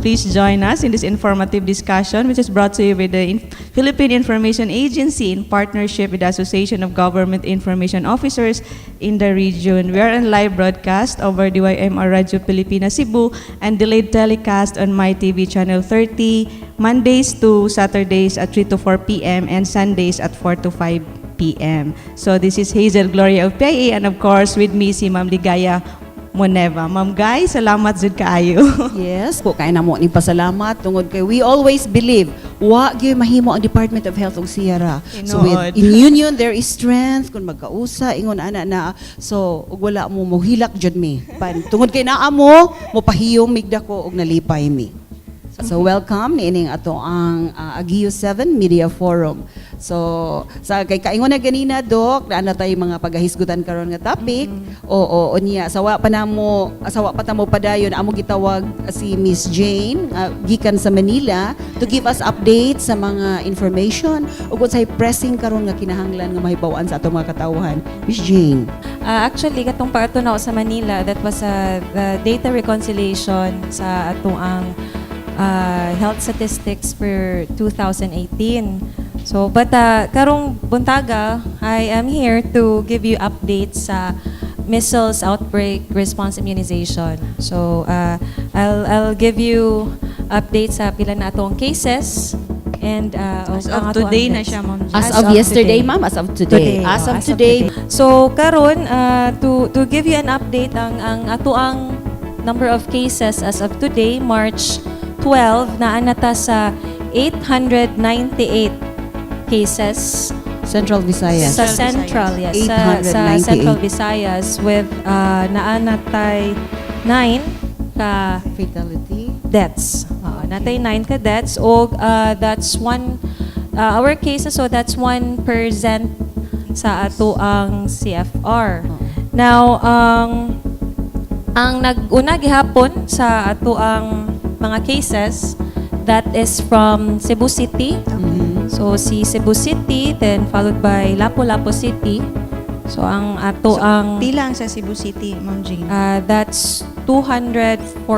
Please join us in this informative discussion, which is brought to you by the Philippine Information Agency in partnership with the Association of Government Information Officers in the region. We are on live broadcast over DYMR Radyo Pilipinas Cebu and delayed telecast on MyTV Channel 30, Mondays to Saturdays at 3 to 4 p.m. and Sundays at 4 to 5 p.m. So this is Hazel Gloria of PIA, and of course with me si Ma'am Ligaya Moneva. Ma'am Guy, salamat jud kaayo. Yes, po kay namo ning pasalamat tungod kay we always believe wa gyud mahimo ang Department of Health ug Sierra. So with Tinuod. in union there is strength kung magkausa ingon ana na, so ug wala mo mohilak jud mi. Pan tungod kay naa mo mopahiyom mig dako ug nalipay mi. So welcome niining ato ang Aguio 7 Media Forum. So sa kay kaingon na ganina, Dok, naa na tay mga pagahisgutan karon nga topic. Oo, unya sa wa pa namo sa wa pa ta mo padayon, amo gitawag si Miss Jane gikan sa Manila to give us updates sa mga information ug unsay pressing karon nga kinahanglan nga mahibaw-an sa atong mga katawhan. Miss Jane. Actually, katong pag na sa Manila, that was the data reconciliation sa atong ang health statistics for 2018. So, but karong buntaga, I am here to give you updates sa measles outbreak response immunization. So, I'll give you updates sa pila na atong cases and As ang of ato ang today na deaths. siya, Ma'am Jane. As of yesterday, ma'am, as of today. As Oh, of today. So karon, to give you an update, ang ato ang number of cases as of today, March 12, naa na ta sa 898 cases. Central Visayas. Sa Central Central, yes, sa 898. Central Visayas with naa na tay 9 ka Fatality. Deaths. Natay 9 ka deaths og that's one our cases, so that's 1% sa ato ang CFR. Now, ang nag-una gihapon sa ato ang mga cases, that is from Cebu City. So si Cebu City, then followed by Lapu-Lapu City. So ang ato So, ang pila ang sa Cebu City, Ma'am Jane? That's 247.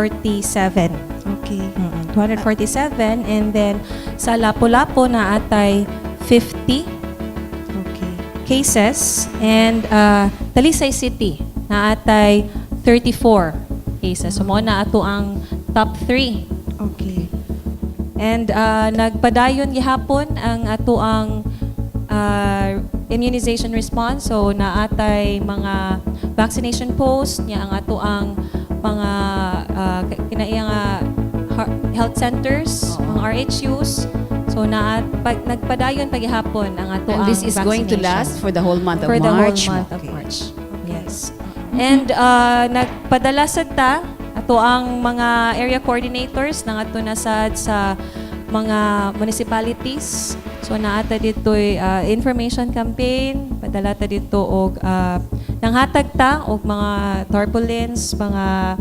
247, and then sa Lapu-Lapu naa tay 50 cases and Talisay City naa tay 34 cases. So mao na ato ang top 3. And nagpadayon gihapon ang ato ang immunization response. So naatay mga vaccination post niya ang ato ang mga kinaiya nga health centers, mga RHUs. So naa pag, nagpadayon pagihapon ang ato And ang this is going to vaccination. Last for the whole month of For the March. whole month of March. Yes. And nagpadala sad ta ato ang mga area coordinators nangadto na sad sa mga municipalities. So naata dito'y information campaign, padala ta dito og nanghatag ta og mga tarpaulins, mga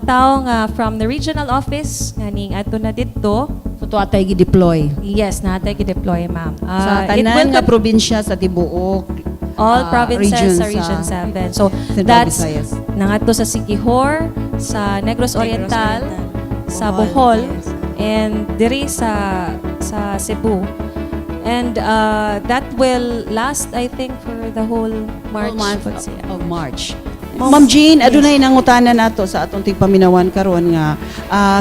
tao nga from the regional office nga ning adto na didto. So tuwa tayo gi-deploy. Yes, naatay gi-deploy, ma'am. Sa It tanan will nga probinsya sa tibuok all provinces region sa Region 7. So Central that's Visayas. Nangadto sa Siquijor, sa Negros Oriental, sa Bohol, Bohol, and diri sa Cebu. And that will last, I think, for the whole March. Whole month Pag siya. Of March. Ma'am Jean, adunay nangutana nato sa atong tigpaminawan karon nga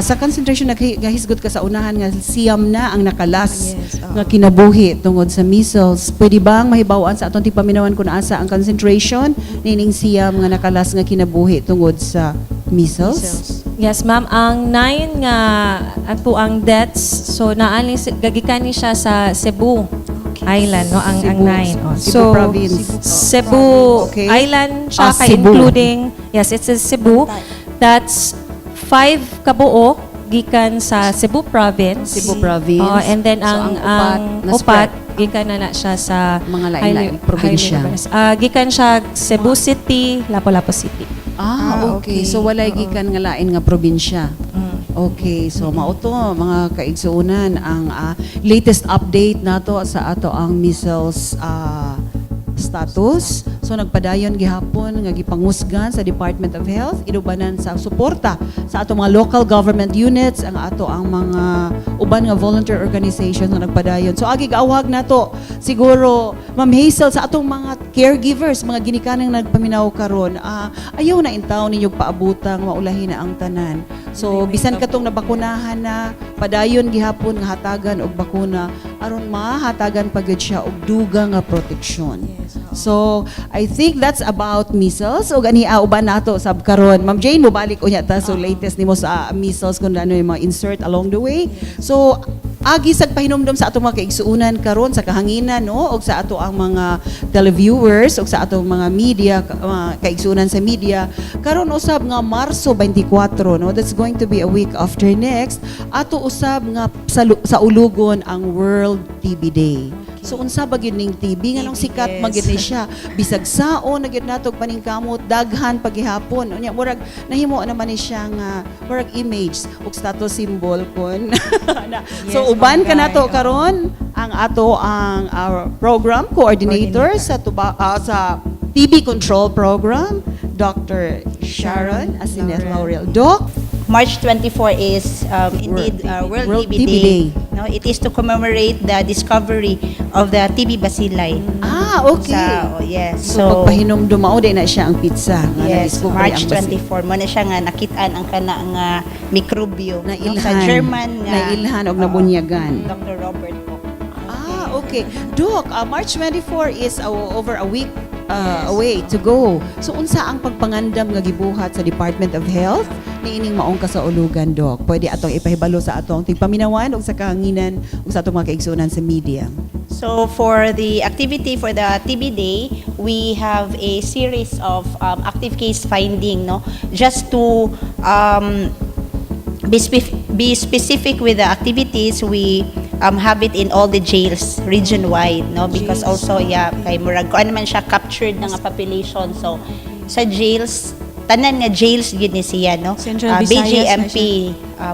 sa concentration, naghisgot ka sa unahan nga 9 na ang nakalas Yes, oo. Nga kinabuhi tungod sa measles. Pwede bang mahibaw-an sa atong tigpaminawan kung asa ang concentration nining 9 nga nakalas nga kinabuhi tungod sa measles? Measles. Yes, ma'am. Ang 9 nga ato ang deaths, so naani gagikan ni siya sa Cebu Island, no? Ang Cebu. 9. Oh. Cebu So, province. Cebu Island siya Ah, kay Cebu. Including, yes, it's a Cebu. That's 5 kabuok gikan sa Cebu Province. Cebu Province. Oh, and then So, ang ang upat ang na upat spread. Gikan na na siya sa Mga lain-laing probinsya. Highly. Gikan siya Cebu City, Lapu-Lapu City. Ah, Ah, okay. okay. So walay gikan nga lain nga probinsya. Okay, so mao to, mga kaigsuonan, ang latest update nato sa ato ang measles status. So nagpadayon gihapon nga gipangusgan sa Department of Health inubanan sa suporta sa ato mga local government units, ang ato ang mga uban nga volunteer organizations nga nagpadayon. So agi gaawhag nato siguro, Ma'am Hazel, sa atong mga caregivers, mga ginikanang nagpaminaw karon, ayaw na intaw ninyo paabutang maulahi na ang tanan. So bisan katong nabakunahan na, padayon gihapon nga hatagan og bakuna aron mahatagan pa gyud siya og dugang nga proteksyon. So, I think that's about measles. Og ani uban nato sab karon. Ma'am Jane, mobalik unya ta, so latest nimo sa measles kung ano yung mga insert along the way. So, agi sag pahinumdom sa atong mga kaigsuonan karon sa kahanginan, no, og sa ato ang mga televiewers og sa atong mga media, mga kaigsuonan sa media karon usab nga Marso 24, no, that's going to be a week after next, ato usab nga sa ulugon ang World TB Day. So unsa ba gyud ning TB, nganong sikat man gyud ni siya? Bisag saon na gyud nato paningkamot, daghan pagihapon. Unya murag nahimo naman ni siya nga murag image ug status symbol kon na. So uban ka nato Barangay, oo. Karon ang ato ang our program coordinator, Coordinator. Sa TB control program, Dr. Sharon Asineth Laurel. Doc. March 24 is indeed World, World TB TB Day. Day. No, it is to commemorate the discovery of the TB bacilli. Ah, okay. Sa, oh, yes. So, pagpahinumdum, mao din na siya ang petsa nga Yes, na-discover March ang bacilli. 24 mo na siya nga nakitaan ang kana nga mikrobyo, no, Nailhan. sa German nga Nailhan og Oo, nabunyagan. Dr. Robert Koch. Ah, okay. Doc, March 24 is over a week away to go. So unsa ang pagpangandam nga gibuhat sa Department of Health niining maong kasaulugan, Doc? Pwede atong ipahibalo sa atong tigpaminawan ug sa kahanginan ug sa atong mga kaigsuonan sa media. So for the activity for the TB Day, we have a series of active case finding, no? Just to be specific with the activities, we have it in all the jails region-wide, no? Because Jails, also, yeah, kay murag kuan man siya, captured na nga population. So sa jails, tanan nga jails gyud ni siya, no? Central Visayas na BJMP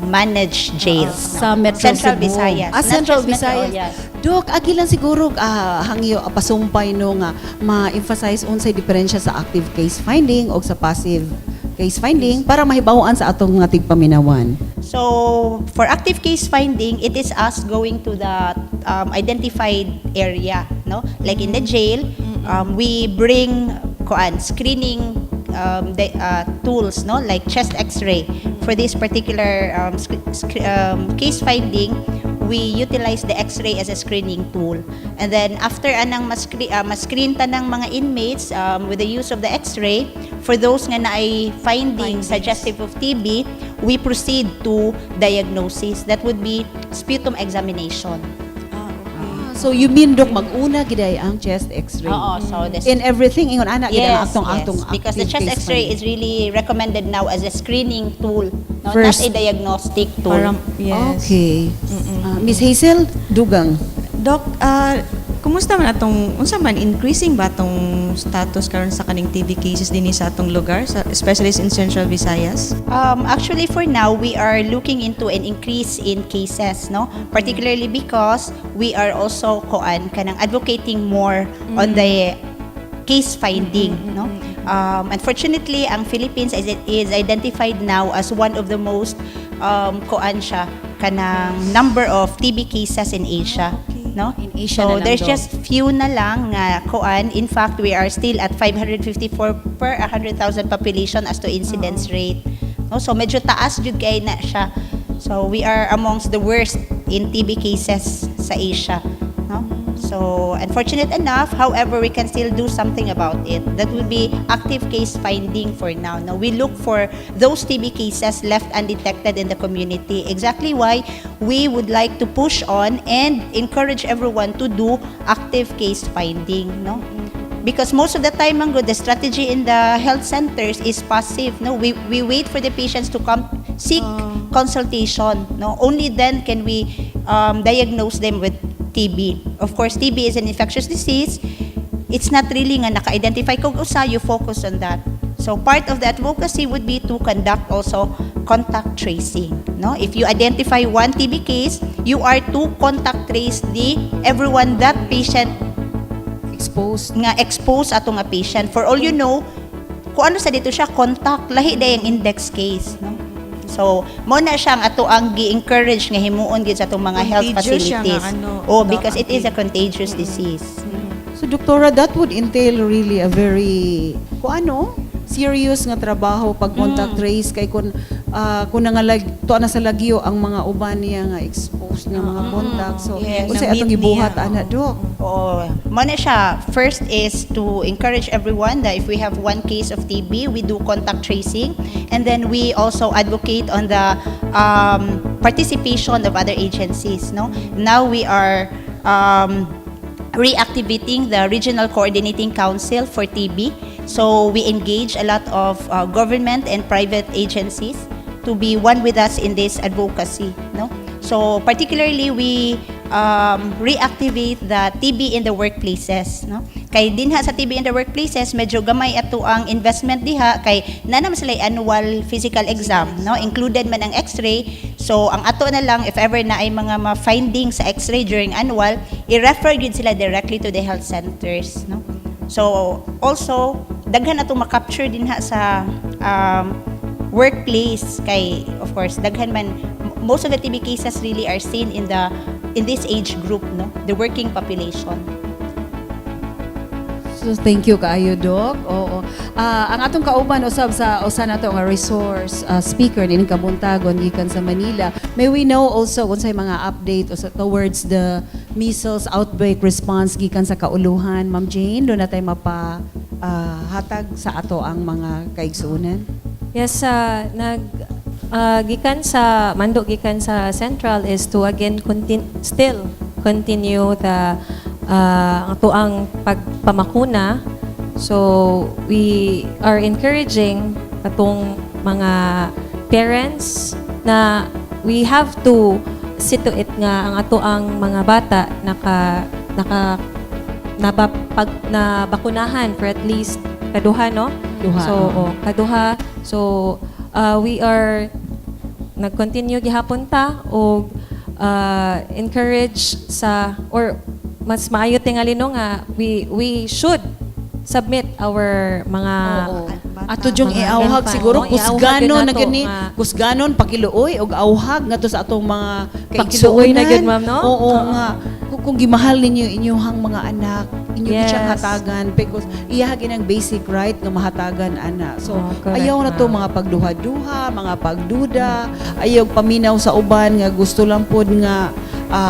managed jails. Sa Metro Central Cebu. Visayas. Ah, Not Central just Metro, Visayas. Yes. Doc, agi lang siguro hangyo pasumpay, no, nga ma-emphasize unsay diferensya sa active case finding o sa passive case finding para mahibaw-an sa atong mga tigpaminawan. So, for active case finding, it is us going to the identified area, no? Like in the jail, we bring koan screening the tools, no? Like chest X-ray. For this particular case finding, we utilize the X-ray as a screening tool. And then after anang ma-screen tanang mga inmates with the use of the X-ray, for those nga naay findings suggestive of TB, we proceed to diagnosis. That would be sputum examination. Ah, okay. So you mean, Doc, mag-una giday ang chest X-ray? Oo, so the In everything ingon ana gid ang atong atong because the active chest case X-ray finding. is really recommended now as a screening tool, no? First. Not a diagnostic tool. Parang, yes. Okay. Miss Hazel, dugang. Doc, kumusta man atong, unsa man, increasing ba atong status karon sa kaning TB cases dinhi sa atong lugar, sa, especially in Central Visayas? Actually, for now, we are looking into an increase in cases, no? Particularly because we are also koan kanang advocating more on the case finding, no? Unfortunately, ang Philippines is identified now as one of the most koan siya kanang number of TB cases in Asia, no? In Asia So na lang, there's Doc. just few na lang nga koan. In fact, we are still at 554 per 100,000 population as to incidence rate. No, so medyo taas jud kay na siya. So we are amongst the worst in TB cases sa Asia, no? So unfortunate enough, however, we can still do something about it. That would be active case finding for now. No, we look for those TB cases left undetected in the community. Exactly why we would like to push on and encourage everyone to do active case finding, no? Because most of the time, man gud, the strategy in the health centers is passive, no? We wait for the patients to come Seek consultation, no? Only then can we diagnose them with TB. Of course, TB is an infectious disease. It's not really nga naka-identify kog usa, you focus on that. So part of the advocacy would be to conduct also contact tracing, no? If you identify one TB case, you are to contact trace the everyone that patient exposed. Nga expose ato nga patient. For all you know, kung ano sa dito siya contact, lahi day ang index case, no? So, mo na siya ang ato ang gi-encourage nga himuon gid sa atong mga health Contagious siya nga facilities. ano, Oh, Doc, because it is a ang contagious disease. So, Doktora, that would entail really a very, kung ano, serious nga trabaho pag contact trace kay kung nangalag tuwa na sa lagyo ang mga uban niya nga exposed nga mga contact. So, unsay Na-meet atong gibuhat niya, ana, oo. Dok? Oo. Mo na siya, first is to encourage everyone that if we have one case of TB, we do contact tracing. And then we also advocate on the participation of other agencies. No? Now we are reactivating the Regional Coordinating Council for TB. So we engage a lot of government and private agencies to be one with us in this advocacy. No? So particularly we reactivate the TB in the workplaces. No? Kay dinha sa TB in the workplaces, medyo gamay ato ang investment diha kay na naman sila annual physical exam, no? Included man ang X-ray. So ang ato na lang, if ever na ay mga ma-findings sa X-ray during annual, i-refer gyud sila directly to the health centers, no? So also daghan ato ma-capture dinha sa workplace kay of course daghan man, most of the TB cases really are seen in this age group, no, the working population. So thank you kaayo, Doc. Oo. Ang atong kauban usab sa usa nato nga resource speaker nining kabuntagon gikan sa Manila. May we know also unsay mga update usa towards the measles outbreak response gikan sa kauluhan, Ma'am Jane? Do na tay mapa hatag sa ato ang mga kaigsuonan? Yes, nag gikan sa mando gikan sa central is to again still continue the ang atuang pagpamakuna. So we are encouraging atong mga parents na we have to see to it nga ang atoang mga bata naka naka nabapag na bakunahan for at least kaduha, no? Duha, So, oo. Oh, kaduha. So, we are nag-continue gihapon ta og encourage sa or mas maayo tingali, no, nga we should submit our mga Oo. Ato jung mga iawhag infant, siguro no? Iawhag kusganon yun na nato gani nga. Kusganon pakiluoy og awhag ngadto sa atong mga Pakiluoy na kaigsuonan. gyud, ma'am, no? Oo nga kung gimahal ninyo inyong mga anak, inyo yes. Siyang hatagan because iya ang basic right nga mahatagan ana. So Oh, correct, ayaw na to ma'am. Mga pagduha-duha, mga pagduda, ayaw paminaw sa uban nga gusto lang pod nga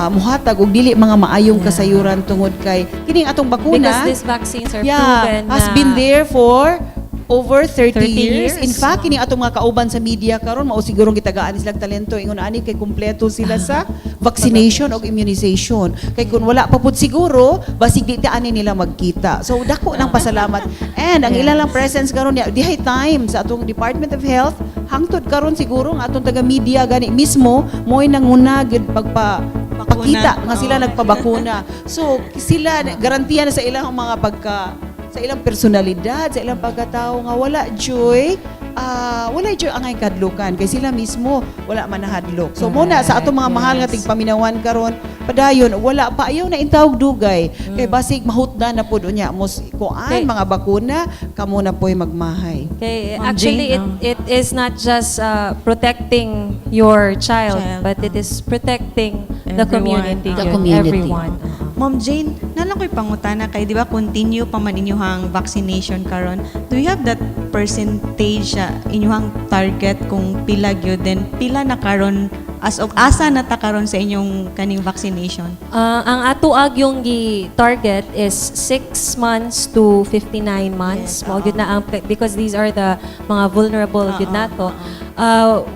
muhatag og dili mga maayong kasayuran tungod kay kining atong bakuna Because these vaccines are proven has na been there for over 30, 30 years. years. In fact, kini atong mga kauban sa media karon mao siguro gitagaan silang talento ingon ani kay kumpleto sila sa vaccination o immunization. Kay kung wala pa pud siguro, basig di ta ani nila magkita. So dako ng pasalamat. And ang ilang lang presence karon niya dihay time sa atong Department of Health hangtod karon siguro ang atong taga media gani mismo mo'y nanguna gid pagpa Bakuna. pakita nga sila nagpabakuna. So sila garantiya na sa ilang mga pagka sa ilang personalidad, sa ilang pagkatao nga wala joy angay kadlukan kay sila mismo wala man nahadlok. So muna sa atong mga mahal nga tigpaminawan karon, padayon wala pa, ayaw na intawog dugay kay basig mahutdan na pud unya mos kuan mga bakuna, kamo na po'y magmahay. Okay, Ma'am actually, Jane, it is not just protecting your child, Child, but it is protecting the everyone. community. The Yun, community. everyone. Ma'am Jane, nalang ko'y pangutana kay di ba continue pa man inyuhang vaccination karon? Do you have that percentage inyuhang target kung pila gyud, then pila na karon, as of asa na ta karon sa inyong kaning vaccination? Ang ato yung gi-target is 6 months to 59 months. Yes, Mao gyud na ang because these are the mga vulnerable gyud nato.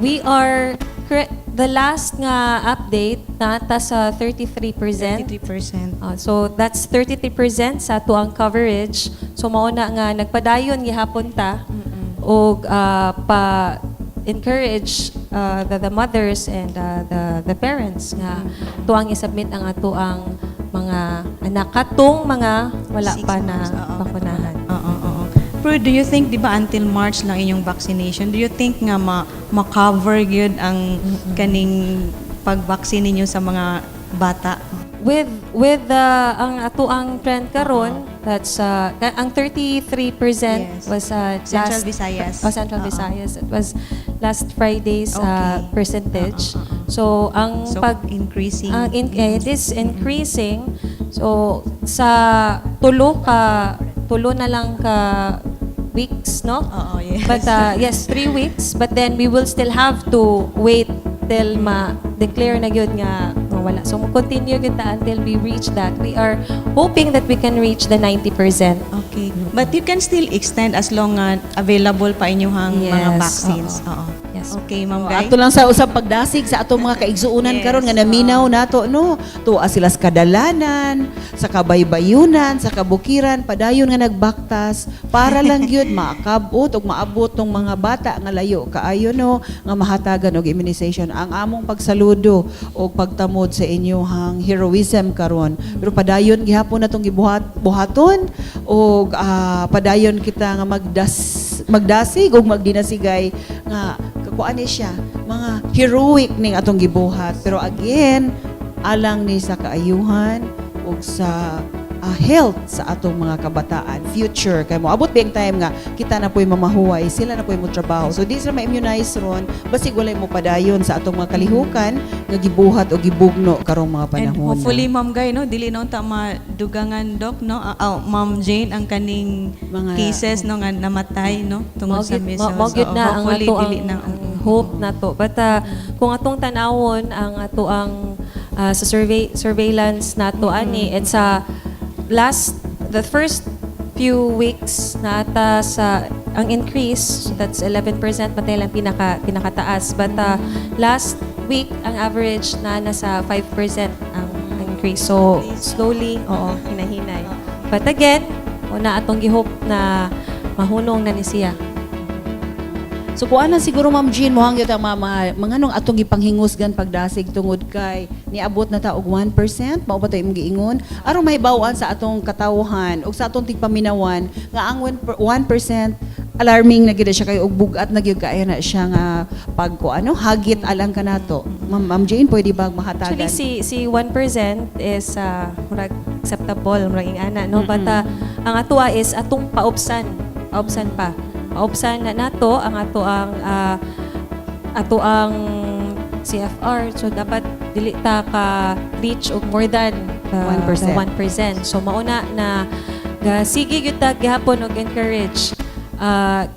We are the last nga update nata sa 33%. 33%. So that's 33% sa atuang coverage. So mao na nga nagpadayon gihapon ta og pa encourage the mothers and the parents nga tuang i-submit ang atoang mga anak katong mga wala 6 pa na months, oo. bakunahan. Oo. Pero do you think, di ba, until March lang inyong vaccination, do you think nga ma-cover gyud ang kaning pag-vaccine ninyo sa mga bata? With the ang atoang trend karon, that's ang 33% was Central last Visayas. Oh, Central Visayas. It was last Friday's percentage. Oo, oo. So ang So, pag increasing. Ang it is increasing. So sa tulo na lang ka weeks, no? Oo, yes. But yes, 3 weeks. But then we will still have to wait till ma-declare na gyud nga wala. So mo continue gyud ta until we reach that. We are hoping that we can reach the 90%. Okay. But you can still extend as long nga available pa inyong mga vaccines. Oo. Oo. Yes. Okay, Ma'am Guy. Ato lang sa usab pagdasig sa atong mga kaigsuunan karon nga naminaw nato, no. Tuwa sila sa kadalanan, sa kabaybayunan, sa kabukiran, padayon nga nagbaktas para lang gyud maakabot ug maabot tong mga bata nga layo kaayo, no, nga mahatagan og immunization. Ang among pagsaludo og pagtamod sa inyong heroism karon. Pero padayon gihapon natong gibuhat buhaton og padayon kita nga magdasig ug magdinasigay nga kakuan ni siya, mga heroic ning atong gibuhat, pero again, alang ni sa kaayuhan ug sa health sa atong mga kabataan future, kay moabot ba ang time nga kita na po'y mamahuway, sila na po'y mo trabaho, so di sila ma-immunize ron, basig walay mo padayon sa atong mga kalihukan nga gibuhat o gibugno karong mga And panahon. hopefully, Ma'am Guy, no, dili na unta madugangan, Doc, no? Ma'am Jane, ang kaning cases, no, nga namatay, no, tungod sa measles. Mao gyud Oo, na ang hopefully, ato ang, dili na. ang hope nato. But kung atong tan-awon ang ato ang sa surveillance nato ani, it's a last the first few weeks na ata sa ang increase, so that's 11% matay lang pinakataas, but last week ang average na nasa 5% ang increase, so slowly, oo, hinahinay, but again, una atong gihope na mahunong na ni siya. So kuan na siguro, Ma'am Jean, mo hangyot ang mga nung atong gipanghingusgan pagdasig tungod kay niabot na ta og 1%, mao ba to imong giingon? Aron mahibaw-an sa atong katawhan ug sa atong tigpaminawan nga ang 1% alarming na gyud siya kay og bugat na gyud kaayo na siya nga pag ko ano hagit alang kanato. Ma'am Jane, pwede ba mahatagan? Actually, si 1% is murag acceptable, murag ingana, no? But ang atoa is atong paupsan, paupsan pa. Paupsan na nato ang ato ang CFR. So dapat dili ta ka reach og more than 1%. the 1%. So mauna na ga sige gyud ta gihapon og encourage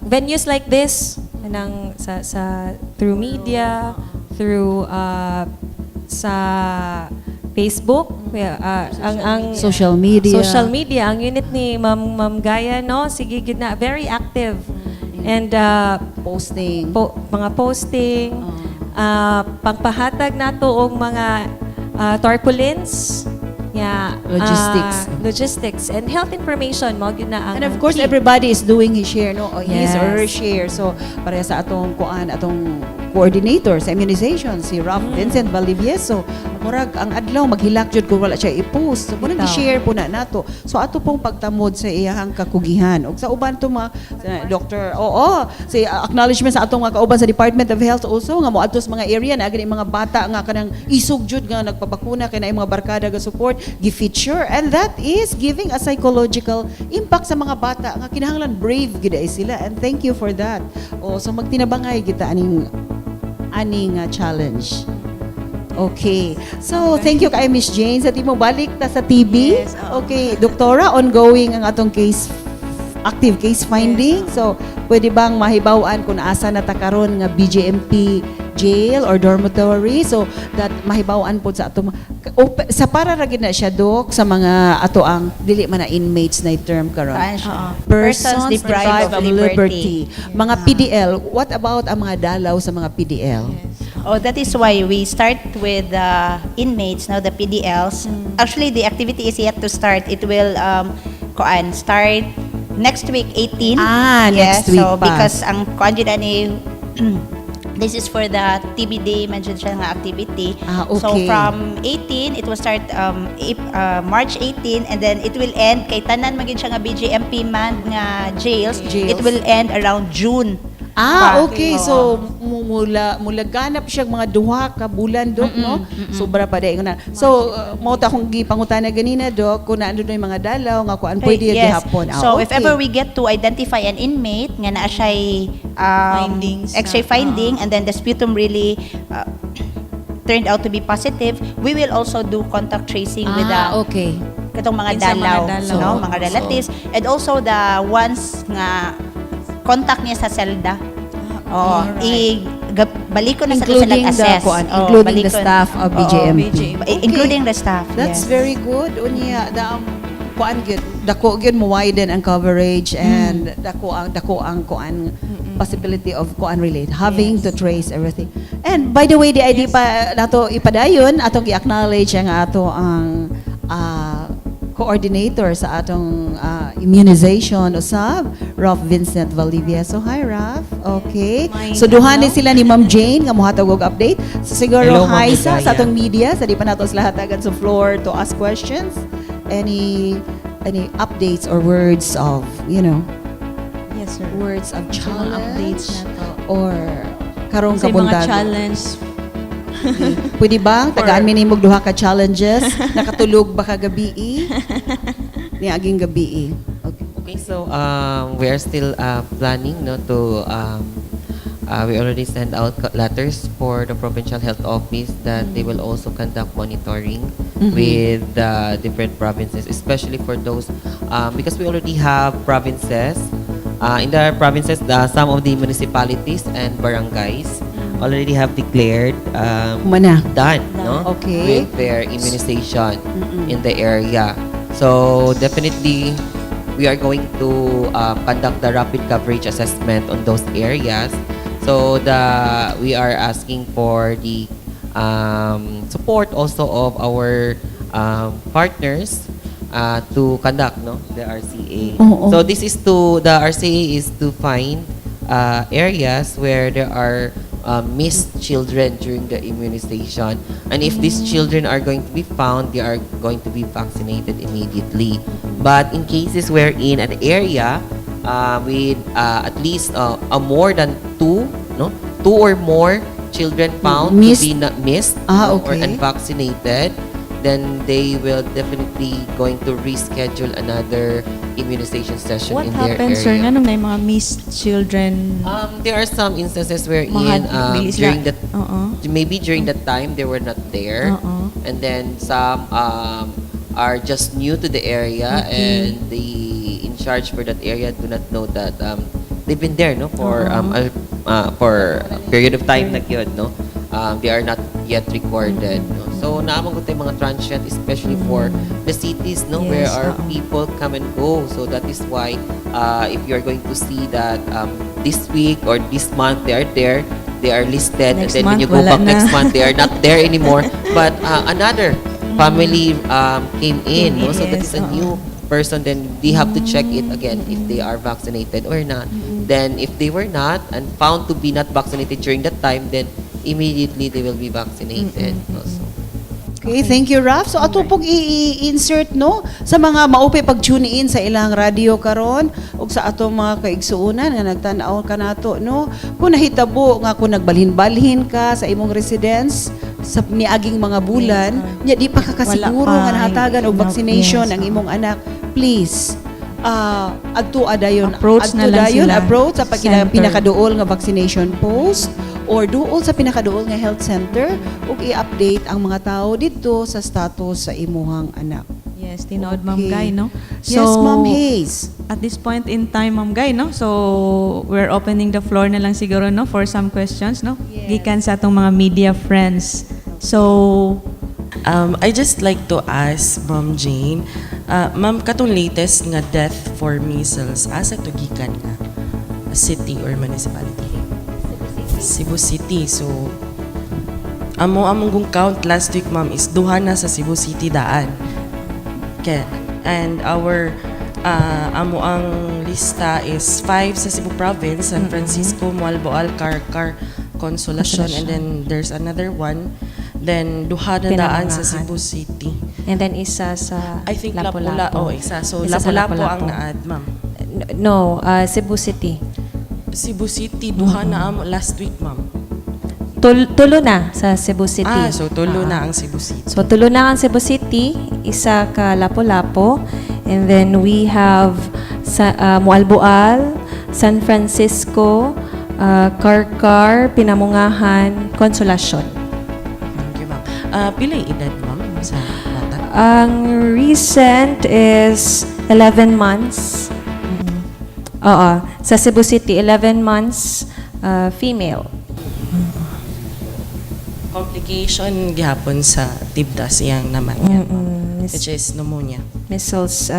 venues like this kanang sa through media, through sa Facebook, yeah, ang Social media. Social media, ang unit ni Ma'am Gaya, no, sige gyud na very active and posting. Mga posting, pangpahatag nato og mga tarpaulins, yeah, Logistics. Logistics and health information mao gyud na ang And of course, key. Everybody is doing his share, no? Or his or her share. So, para sa atong kuan, atong coordinator sa immunization, si Ralph Vincent Valdivieso, murag ang adlaw maghilak jud kung wala siya i-post. So, murag Bitaw. I-share po na nato. So, ato pong pagtamod sa iyahang kakugihan. Ug sa uban to mga sa doctor, oo, si acknowledgement sa atong mga kauban sa Department of Health also nga moadto sa mga area na gani mga bata nga kanang isog jud nga nagpabakuna kay naay mga barkada ga support, gi-feature, and that is giving a psychological impact sa mga bata nga kinahanglan brave gid ay sila, and thank you for that. Oh, so magtinabangay kita aning challenge. Okay. So, thank you kay Miss Jane sa timo balik ta sa TB. Yes, oo. Okay, doktora, ongoing ang atong active case finding. So, pwede bang mahibaw-an kung asa na ta karon nga BJMP jail or dormitory so that mahibaw-an po sa ato sa para ra gid na siya, dok, sa mga ato ang dili man na inmates na term karon? Kuan siya. Oo. Persons deprived of liberty. Mga PDL, what about ang mga dalaw sa mga PDL? Oh, that is why we start with the inmates, now the PDLs. Actually, the activity is yet to start. It will kuan start next week, 18. Ah, next Yes, week so pa. Because ang kuan jud ani This is for the TB Day mentioned siya nga activity. So from 18, it will start March 18 and then it will end kay tanan magin siya nga BJMP manned nga jails, Jails. it will end around June Ah, pa. Okay. Oo. So mula mulaganap siya mga 2 ka bulan, Dok, no? Sobra pa dai na. So mao ta akong gipangutana ganina, Dok, kung naando na yung mga dalaw nga kuan pwede gihapon. So if ever we get to identify an inmate nga naa siya'y findings na. X-ray finding and then the sputum really turned out to be positive, we will also do contact tracing with the katong mga Kinsa mga dalaw, dalaw. No, mga relatives and also the ones nga contact niya sa selda. Oo, i balik ko na sa Including the assess. kuan, Oo, including the balikon. staff of Oo. BJMP. BJMP. Including the staff. That's Yes. very good. Unya, the kuan gyud, dako gyud mo widen ang coverage and dako ang kuan possibility of kuan relate having to trace everything. And by the way, di ID pa nato ipadayon atong gi-acknowledge ang ato ang coordinator sa atong immunization usab, Ralph Vincent Valdivieso. Hi, Ralph. Okay. May So duha ni ano? sila ni Ma'am Jane nga mohatag og update. So siguro Hello, Ma'am hi sa Ligaya. atong media sa di pa nato sila hatagan sa floor to ask questions. Any updates or words of, Yes, sir. words of Sa mga challenge updates na to. Or karong Sa mga kabuntag? challenge. Pwede ba? Tagaan mi nimog duha ka challenges. Nakatulog ba kagabi? Niaging gabi. Okay. Okay, so we are still planning, no, to we already sent out letters for the provincial health office that they will also conduct monitoring with the different provinces, especially for those because we already have provinces. In the provinces, some of the municipalities and barangays already have declared Humana. Done, no? With their immunization in the area. So definitely, we are going to conduct the rapid coverage assessment on those areas. So the we are asking for the support also of our partners to conduct, no, the RCA. Oo. So this is to the RCA is to find areas where there are missed children during the immunization, and if these children are going to be found, they are going to be vaccinated immediately. But in cases wherein an area with at least a more than two, no, two or more children found Missed. To be not missed, no, or unvaccinated, then they will definitely going to reschedule another immunization session What in their happened, sir? area. Nganong na yung mga missed children? There are some instances wherein Mga bilis during na- the Oo. Maybe during that time they were not there, Oo. And then some are just new to the area and the in charge for that area do not know that they've been there, no, for for a period of time na gyud, no, they are not yet recorded, no. So naa man gud tay mga transient, especially for the cities, no, where our oo. People come and go. So that is why if you're going to see that this week or this month they are there, they are listed, Next and then when month, you go wala back na. Next month, they are not there anymore. But another family came in, Came no? in, So that yes, is a oo. New person. Then they have to check it again if they are vaccinated or not. Then if they were not and found to be not vaccinated during that time, then immediately they will be vaccinated also. Okay, thank you, Raf. So ato pong i-insert, no, sa mga maupay pag-tune in sa ilang radyo karon ug sa atong mga kaigsuonan nga nagtan-aw kanato, no. Kung nahitabo nga kung nagbalhin-balhin ka sa imong residence sa niaging mga bulan, nya di pa ka kasiguro Wala pa. Nga nahatagan og vaccination Yes, ang oo. Imong anak, please adto adayon Approach na adto lang dayon, sila. Approach sa Center. Pinakaduol nga vaccination post or duol sa pinakaduol nga health center ug i-update ang mga tao didto sa status sa imuhang anak. Yes, tinood, Ma'am Okay. Guy, no? Yes, Ma'am Hayes. At this point in time, Ma'am Guy, no? So, we're opening the floor na lang siguro, no? For some questions, no? Yes. Gikan sa atong mga media friends. So, I just like to ask Ma'am Jane, Ma'am, katong latest nga death for measles, asa to gikan nga city or municipality? Cebu City. So, among kung count last week, ma'am, is duha na sa Cebu City daan. Okay. And our amo ang lista is five sa Cebu Province, San Francisco, Moalboal, Carcar, Consolacion, and then there's another one. Then duha na daan sa Pinamungahan. Cebu City. And then isa sa I think Lapu-Lapu. Lapu-Lapu. Oh, isa. So Isa sa Lapu-Lapu ang Lapu-Lapu. naad, ma'am. No, Cebu City. Cebu City, duha na amo last week, ma'am. Tulo na sa Cebu City. Ah, so tulo na Ah. ang Cebu City. So tulo na ang Cebu City, isa ka Lapu-Lapu, and then we have sa Moalboal, San Francisco, Carcar, Pinamungahan, Consolacion. Thank you, ma'am. Ah, pila yung edad, ma'am, sa bata? Ang recent is 11 months. Oo, sa Cebu City, 11 months, female. Complication gihapon sa tigdas iyang namatyan, ma'am, which is pneumonia. Measles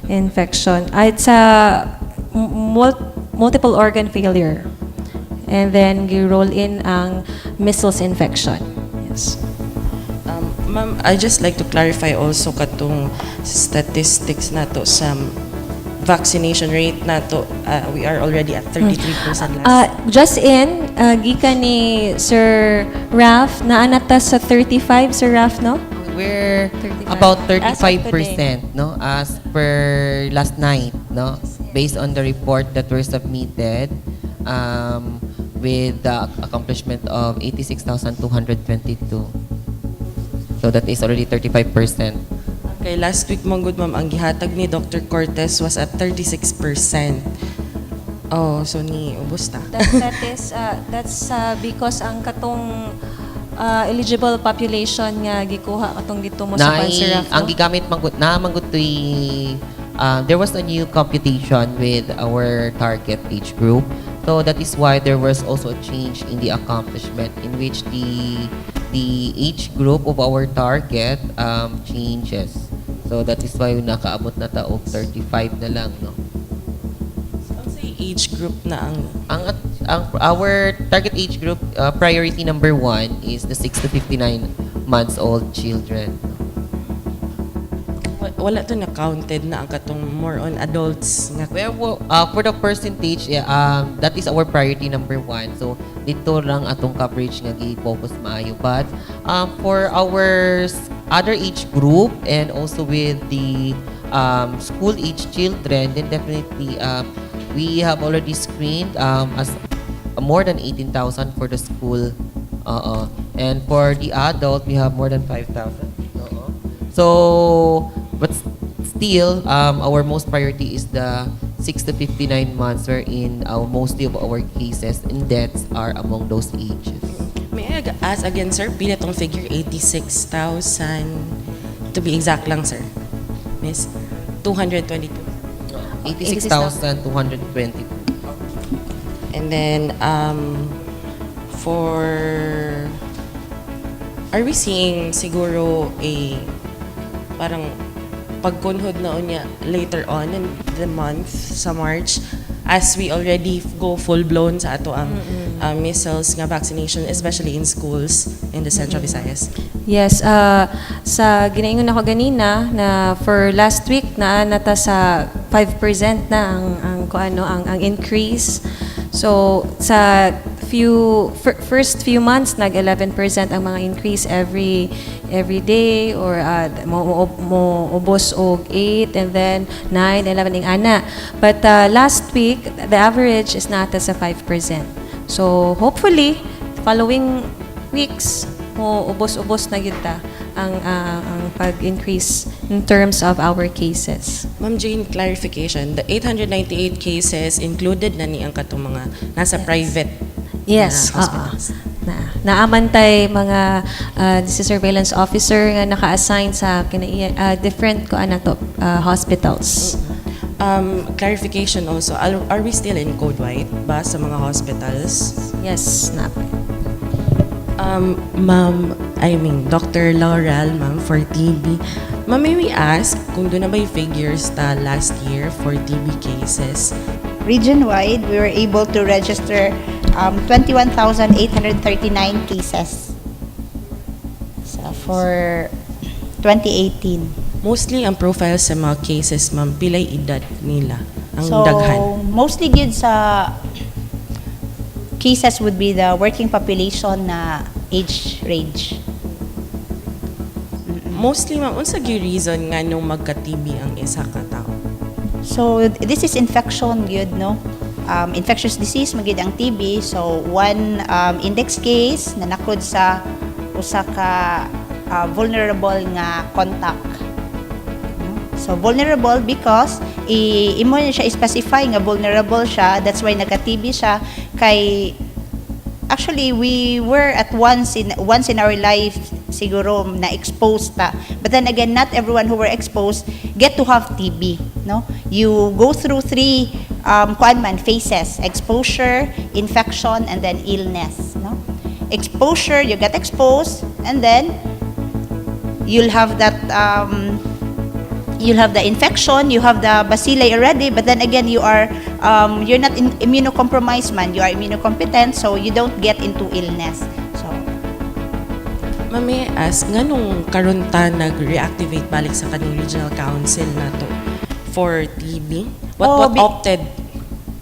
infection. It's a multiple organ failure. And then gi-roll in ang measles infection. Yes. Ma'am, I just like to clarify also katong statistics nato sa vaccination rate nato. We are already at 33% last. Just in, gikan ni Sir Raf, naa na ta sa 35, Sir Raf, no? We're 35. about As of today. 35%, no, as per last night, no, based on the report that were submitted with the accomplishment of 86,222. So that is already 35%. Okay, last week man gud, ma'am, ang gihatag ni Dr. Cortez was at 36%. Oh, so ni ubos ta. That's because ang katong eligible population nga gikuha katong dito mo sa Na Sir Raf, no? ang gigamit man gud na man gud to'y, there was a new computation with our target age group. So that is why there was also a change in the accomplishment in which the age group of our target changes. So that is why nakaabot na ta og 35 na lang, no. Unsay age group na ang Ang our target age group, priority number one is the 6 to 59 months old children. Wala to na counted na ang katong more on adults nga? Well, for the percentage, yeah, that is our priority number one. So, dito lang atong coverage nga gi-focus maayo. But for our other age group and also with the school age children, then definitely we have already screened as more than 18,000 for the school. And for the adult, we have more than 5,000. Oo. So, but still, our most priority is the 6 to 59 months wherein mostly of our cases and deaths are among those ages. May I ask again, sir, pila tong figure? 86,000 to be exact lang, sir. Miss 222. 86,222. And then for are we seeing siguro a parang pagkunhod na unya later on in the month sa March as we already go full blown sa ato ang measles nga vaccination, especially in schools in the Central Visayas? Yes, sa ginaingon ako ganina na for last week na nata sa 5% na ang kuano ang increase. So sa first few months nag 11% ang mga increase every day or mo ubos og 8 and then 9, 11 ing ana. But last week the average is nata sa 5%. So hopefully following weeks mo ubos-ubos na gyud ta ang pag-increase in terms of our cases. Ma'am Jane, clarification. The 898 cases included na ni ang katong mga nasa private Yes, na hospitals? Oo. Na naamantay mga disease surveillance officer nga naka-assign sa kinaiya, different ko ana to hospitals. Clarification also, are we still in code white ba sa mga hospitals? Yes, na. Ma'am, I mean, Dr. Laurel, ma'am, for TB. Ma'am, may we ask kung duna ba yung figures ta last year for TB cases? Region-wide, we were able to register 21,839 cases so, for 2018. Mostly, ang profile sa mga cases, ma'am, pilay edad nila ang So, daghan? Mostly gyud sa Cases would be the working population na age range. Mostly, ma'am, unsa gyud reason nga nung magka-TB ang isa ka tao? So this is infection gyud, no? Infectious disease man gyud ang TB. So one index case na nakod sa usa ka vulnerable nga contact. No? So vulnerable because imo na siya specify nga vulnerable siya. That's why nagka-TB siya kay actually we were at once in our life siguro na exposed ta, but then again, not everyone who were exposed get to have TB, no? You go through three kuan man phases: exposure, infection, and then illness, no? Exposure, you get exposed and then you'll have the infection, you have the bacilli already, but then again, you're not immunocompromised man, you are immunocompetent, so you don't get into illness. So, Ma'am, may I ask, nganong karon ta nag-reactivate balik sa kaning regional council nato for TB? What Oh, what opted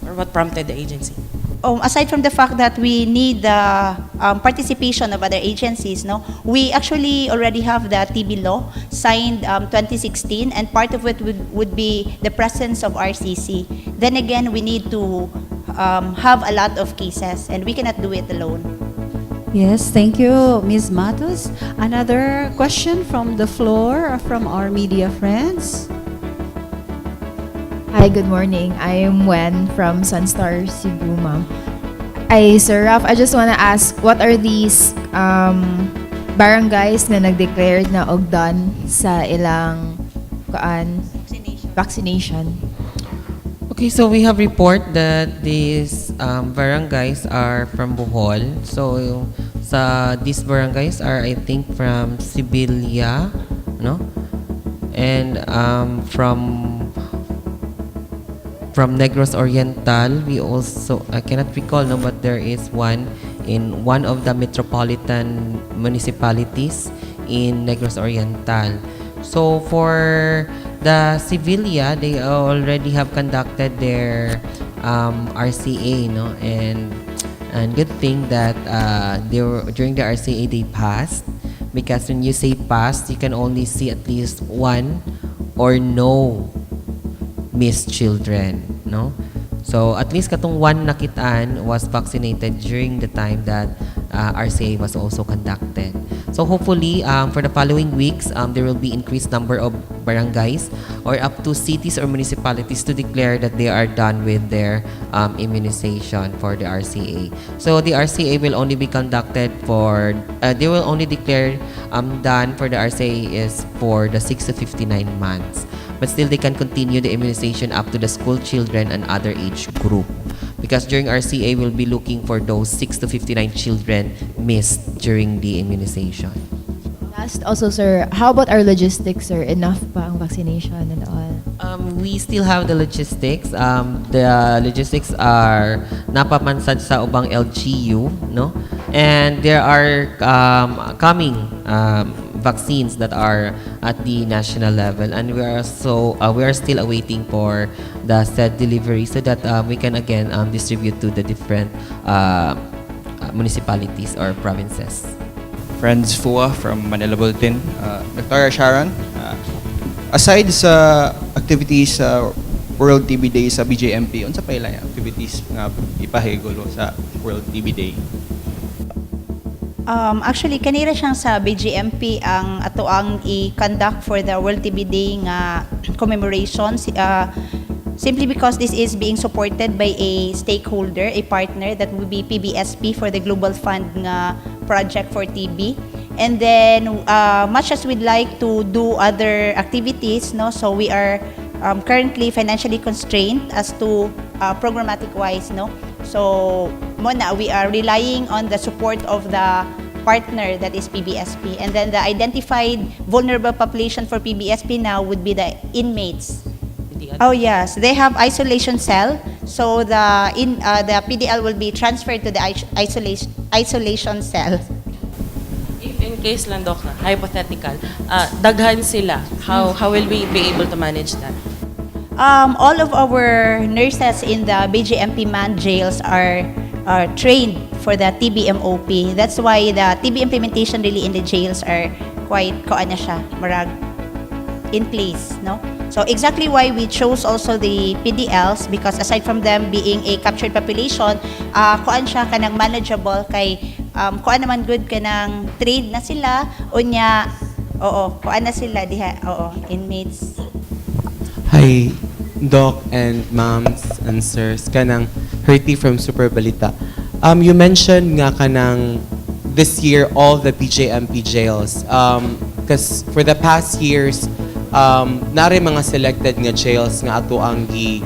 or what prompted the agency? Aside from the fact that we need the participation of other agencies, no, we actually already have the TB law signed 2016, and part of it would be the presence of RCC. Then again, we need to have a lot of cases, and we cannot do it alone. Yes, thank you, Ms. Matos. Another question from the floor from our media friends. Hi, good morning. I am Wen from Sunstar Cebu, ma'am. Ay, Sir Ralph, I just wanna ask, what are these barangays na nag-declared na og done sa ilang kaan vaccination? Okay, so we have report that these barangays are from Bohol. So sa these barangays are, I think, from Sibilia, no? And from Negros Oriental, we also, I cannot recall, no, but there is one in one of the metropolitan municipalities in Negros Oriental. So for the Sevilla, they already have conducted their RCA, no, and good thing that they were during the RCA they passed, because when you say passed, you can only see at least one or no missed children, no? So at least katong one nakitaan was vaccinated during the time that RCA was also conducted. So hopefully, for the following weeks, there will be increased number of barangays or up to cities or municipalities to declare that they are done with their immunization for the RCA. So the RCA will only be conducted for, they will only declare done for the RCA is for the 6 to 59 months. But still, they can continue the immunization up to the school children and other age group. Because during RCA, we'll be looking for those 6 to 59 children missed during the immunization. Last also, sir, how about our logistics, sir? Enough pa ang vaccination and all? We still have the logistics. The logistics are napamansad sa ubang LGU, no? And there are coming vaccines that are at the national level, and we are still awaiting for the said delivery so that we can again distribute to the different municipalities or provinces. Friends Fua from Manila Bulletin. Dr. Sharon, aside sa activities sa World TB Day sa BJMP, unsa pa ilang activities nga ipahigolo sa World TB Day? Actually, kanira siyang sa BJMP ang ato ang i-conduct for the World TB Day nga commemoration. Simply because this is being supported by a stakeholder, a partner that would be PBSP for the Global Fund nga project for TB. And then, much as we'd like to do other activities, no, so we are currently financially constrained as to programmatic wise, no. So, mao na, we are relying on the support of the partner that is PBSP. And then the identified vulnerable population for PBSP now would be the inmates. Oh yes, they have isolation cell. So the PDL will be transferred to the isolation cell. If in case lang, Doc, na, hypothetical, daghan sila, how will we be able to manage that? All of our nurses in the BJMP man jails are are trained for the TBMOP. That's why the TB implementation really in the jails are quite kuan na siya, murag in place, no? So exactly why we chose also the PDLs, because aside from them being a captured population, kuan siya kanang manageable kay kuan naman good kanang trained na sila unya, oo, kuan na sila diha, oo, inmates. Hi, Doc and moms and sirs. Kanang Herty from Super Balita. You mentioned nga kanang this year all the BJMP jails. 'Cause for the past years, naa ray mga selected nga jails nga ato ang gi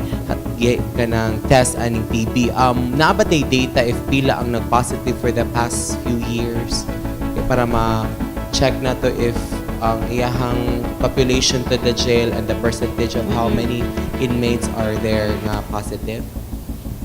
kanang test aning TB. Naa ba tay data if pila ang nag-positive for the past few years? Kaya para ma-check na to if ang iyahang population to the jail and the percentage of how many inmates are there nga positive?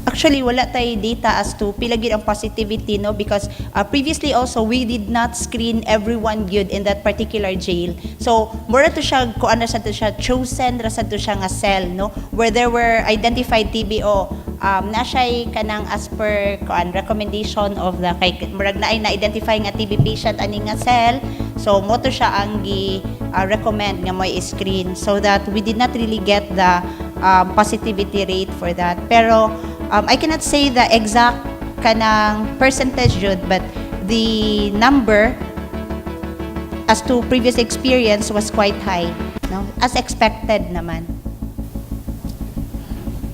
Actually, wala tay data as to pila gyud ang positivity, no, because previously also we did not screen everyone gyud in that particular jail. So, mura to siya kuan ra sad to siya, chosen ra sad to siya nga cell, no, where there were identified TBO na siya'y kanang as per kuan recommendation of the kay murag naay na-identify nga TB patient ani nga cell. So, mo to siya ang gi recommend nga mo screen so that we did not really get the positivity rate for that. Pero I cannot say the exact kanang percentage jud, but the number as to previous experience was quite high, no? As expected naman.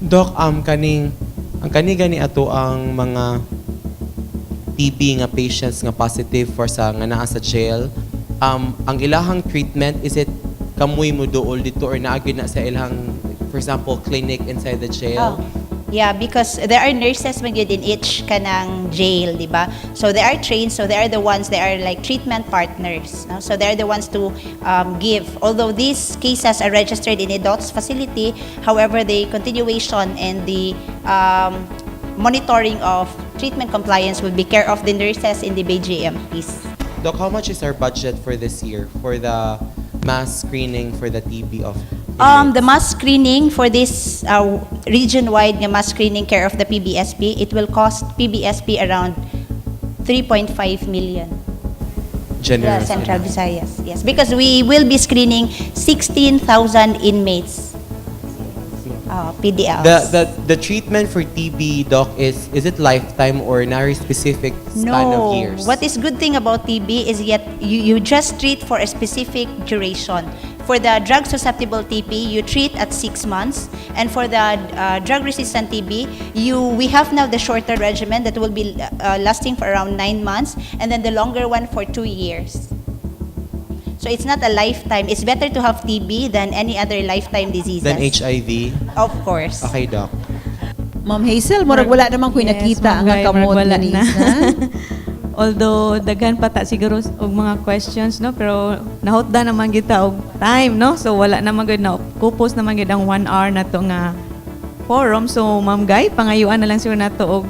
Doc, kaning ang kani gani ato ang mga TB nga patients nga positive for sa nga naa sa jail. Ang ilahang treatment, is it kamoy mo duol dito or naa gyud na sa ilang, for example, clinic inside the jail? Oh. Yeah, because there are nurses man gyud in each kanang jail, di ba? So they are trained, so they are the ones, they are like treatment partners. No? So they are the ones to give. Although these cases are registered in a DOTS facility, however, the continuation and the monitoring of treatment compliance will be care of the nurses in the BJMPs. Doc, how much is our budget for this year for the mass screening for the TB of The inmates? Mass screening for this region-wide nga mass screening care of the PBSP, it will cost PBSP around 3.5 million. Generous Yeah, Central enough. Visayas. Yes, because we will be screening 16,000 inmates. PDLs. The treatment for TB, Doc, is it lifetime or nary specific span No. of years? What is good thing about TB is yet you just treat for a specific duration. For the drug susceptible TB, you treat at 6 months, and for the drug resistant TB, you we have now the shorter regimen that will be lasting for around 9 months, and then the longer one for 2 years. So it's not a lifetime. It's better to have TB than any other lifetime diseases. Than HIV? Of course. Okay, Doc. Ma'am Hazel, murag wala naman ko'y Yes, nakita Ma'am ang Guy, kamot murag wala na ni na. Isa. Although daghan pa ta siguro og mga questions, no, pero nahutda naman kita og time, no, so wala naman gud na kupos naman gud ang 1 hour na to nga forum. So Ma'am Guy, pangayuan na lang siguro nato og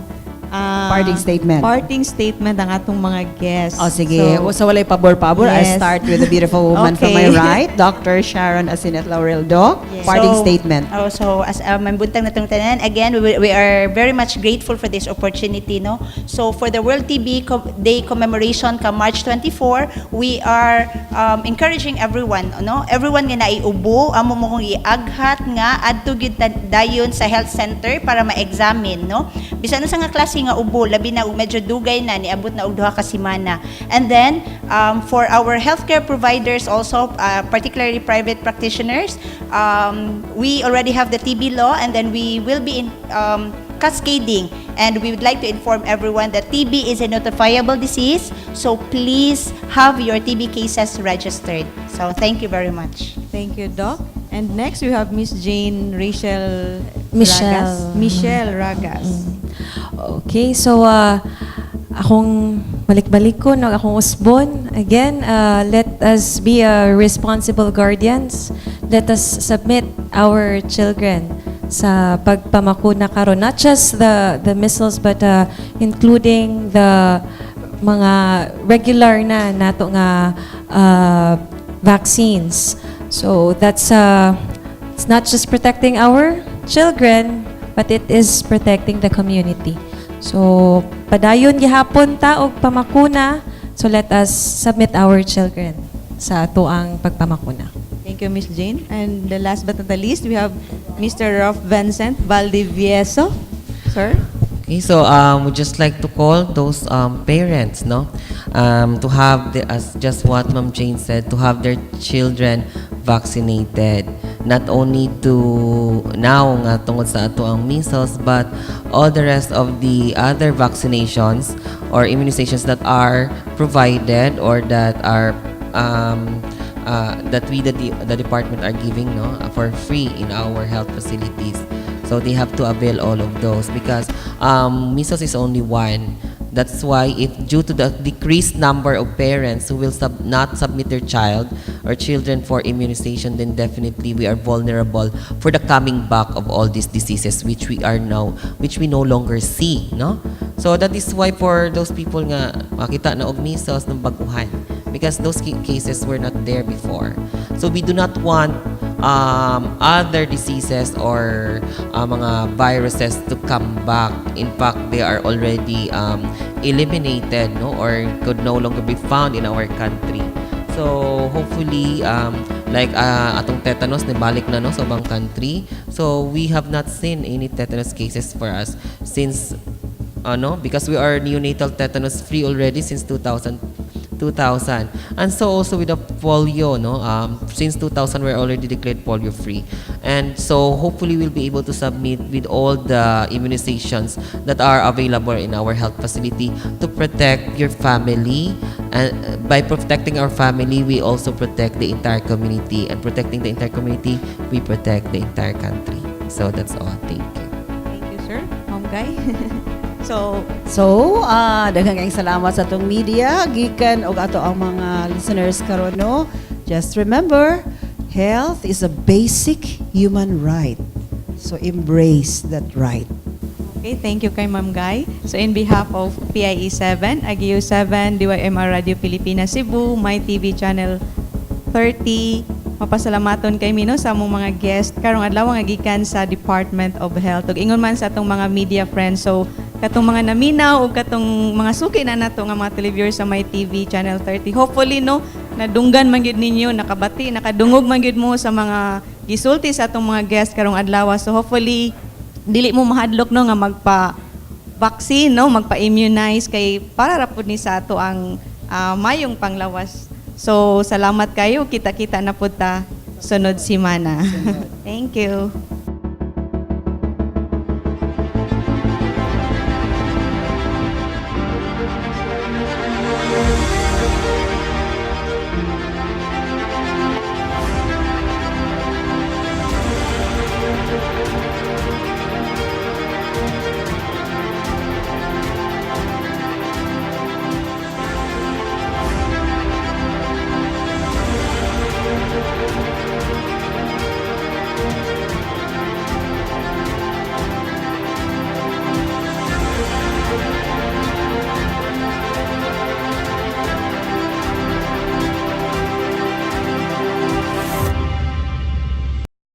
Parting statement. Parting statement ang atong mga guests. O sige, so, walay pabor-pabor. I start with the beautiful woman from my right, Dr. Sharon Asinet Laurel. Doc, parting statement. Oh, so as mabuntag na itong tanan, again, we are very much grateful for this opportunity, no? So for the World TB Day commemoration ka March 24, we are encouraging everyone, no? Everyone nga naiubo, amo mo kong iaghat nga adto gyud dayon sa health center para ma-examine, no? Bisan sa nga klase nga ubo, labi na og medyo dugay na, niabot na og 2 ka semana. And then for our healthcare providers also, particularly private practitioners, we already have the TB law, and then we will be in cascading, and we would like to inform everyone that TB is a notifiable disease, so please have your TB cases registered. So thank you very much. Thank you, Doc. And next we have Miss Jane Rachel Michelle. Ragas. Michelle Ragas. Okay, so akong balik-balik ko, no, akong usbon. Again, let us be a responsible guardians. Let us submit our children sa pagpamakuna karon. Not just the measles, but including the mga regular na nato nga vaccines. So that's it's not just protecting our children, but it is protecting the community. So padayon gihapon ta og pamakuna. So let us submit our children sa atoang pagpamakuna. Thank you, Miss Jane. And the last but not the least, we have Mr. Ralph Vincent Valdivieso. Sir? Okay, so we just like to call those parents, no, to have the, as just what Ma'am Jane said, to have their children vaccinated. Not only to now nga tungod sa atoang measles, but all the rest of the other vaccinations or immunizations that are provided or that are that we the department are giving, no, for free in our health facilities. So they have to avail all of those because measles is only one. That's why if due to the decreased number of parents who will not submit their child or children for immunization, then definitely we are vulnerable for the coming back of all these diseases which we no longer see, no? So that is why for those people nga makita na og measles ng baguhan because those cases were not there before. So we do not want other diseases or mga viruses to come back. In fact, they are already eliminated, no, or could no longer be found in our country. So hopefully, like atong tetanus, nibalik na, no, sa ubang country. So we have not seen any tetanus cases for us since ano, because we are neonatal tetanus free already since 2000 2000. And so also with the polio, no, since 2000 we're already declared polio free. And so hopefully we'll be able to submit with all the immunizations that are available in our health facility to protect your family. And by protecting our family, we also protect the entire community. And protecting the entire community, we protect the entire country. So that's all. Thank you. Thank you, sir. Ma'am Guy. So, So, daghang kayong salamat sa atong media gikan og ato ang mga listeners karon, no. Just remember, health is a basic human right. So embrace that right. Okay, thank you kay Ma'am Guy. So in behalf of PIE 7, Ageo 7, DYMR Radio Pilipinas Cebu, My TV Channel 30, mapasalamaton kay mi, no, sa among mga guest karong adlaw nga gikan sa Department of Health. Ug ingon man sa atong mga media friends. So katong mga naminaw ug katong mga suki na nato nga mga televiewers sa My TV Channel 30. Hopefully, no, nadunggan man gyud ninyo, nakabati, nakadungog man gyud mo sa mga gisulti sa atong mga guest karong adlaw. So hopefully dili mo mahadlok, no, nga magpa vaccine, no, magpa-immunize kay para ra pud ni sa ato ang mayong panglawas. So salamat kayo, kita-kita na pud ta sunod simana. Thank you.